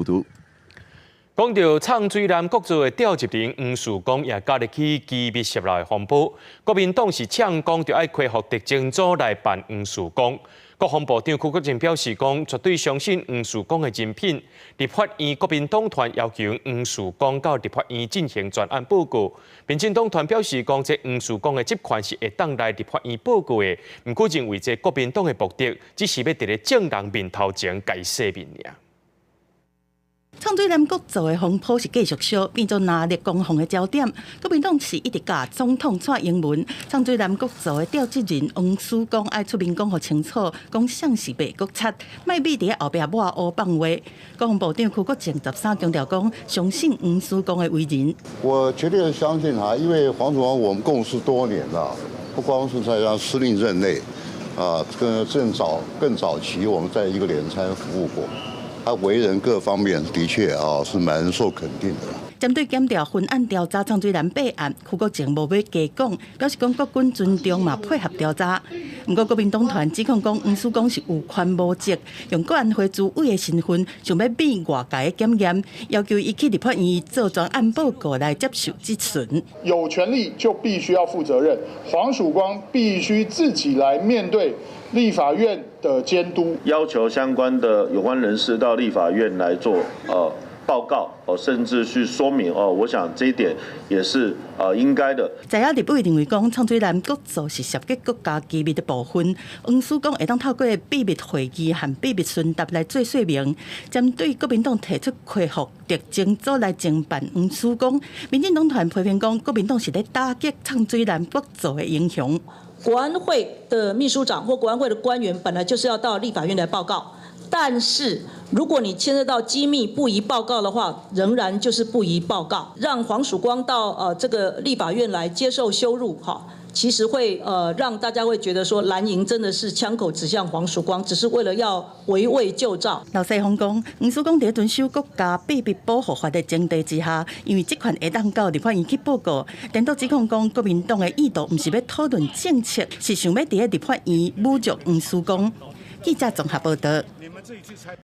讀。講到藏水南國造的召集人黃曙光也加入去機密洩漏的風波，國民黨是嗆講著愛恢復特偵組來辦黃曙光。國防部長邱國正表示講，絕對相信黃曙光的人品。立法院國民黨團要求黃曙光到立法院進行專案報告。民進黨團表示講，這黃曙光的職權是會當來立法院報告的，毋過認為這國民黨的目的只是欲佇咧眾人面頭前共伊洗面爾。藏水南國造的風波是繼續燒，變做藍綠攻防的焦點。國民黨是一直共總統蔡英文，藏水南國造的召集人黃曙光愛出面講予清楚，講啥是賣國賊，莫覕佇後壁抹烏放話。國防部長邱國正13強調講，相信黃曙光的為人。我絕對相信他，因為黃曙光我們共事多年了，不光是在他司令任內，啊，更早更早期我們在一個連參服務過。他為人各方面的確啊是蠻受肯定的。針對檢調分案調查藏水南弊案，邱國正無欲加講，表示講國軍尊重嘛配合調查。毋過國民黨團指控講黃曙光是有權無責，用國安會主委的身份想欲避外界的檢驗，要求伊去立法院做專案報告來接受質詢。有權力就必須要負責任，黃曙光必須自己來面對立法院的監督，要求相關的有關人士到立法院來做報告哦，甚至去說明哦，我想這一點也是應該的。在野立委認為講，藏水南國造是涉及國家機密的部分，黃曙光會當透過秘密會議和秘密詢答來做說明。針對國民黨提出恢復特偵組來偵辦黃曙光，民進黨團批評講，國民黨是咧打擊藏水南國造的英雄。國安會的秘書長或國安會的官員本來就是要到立法院來報告，但是如果你牽涉到機密不宜報告的話，仍然就是不宜報告。讓黃曙光到這個立法院來接受羞辱，哈，其實會讓大家會覺得說藍營真的是槍口指向黃曙光，只是為了要圍魏救趙。劉世鋒講，黃曙光佇遵守國家秘密保護法的前提之下，因為職權會當到立法院去報告，顛倒指控講國民黨的意圖毋是欲討論政策，是想欲佇咧立法院侮辱黃曙光。記者綜合報道。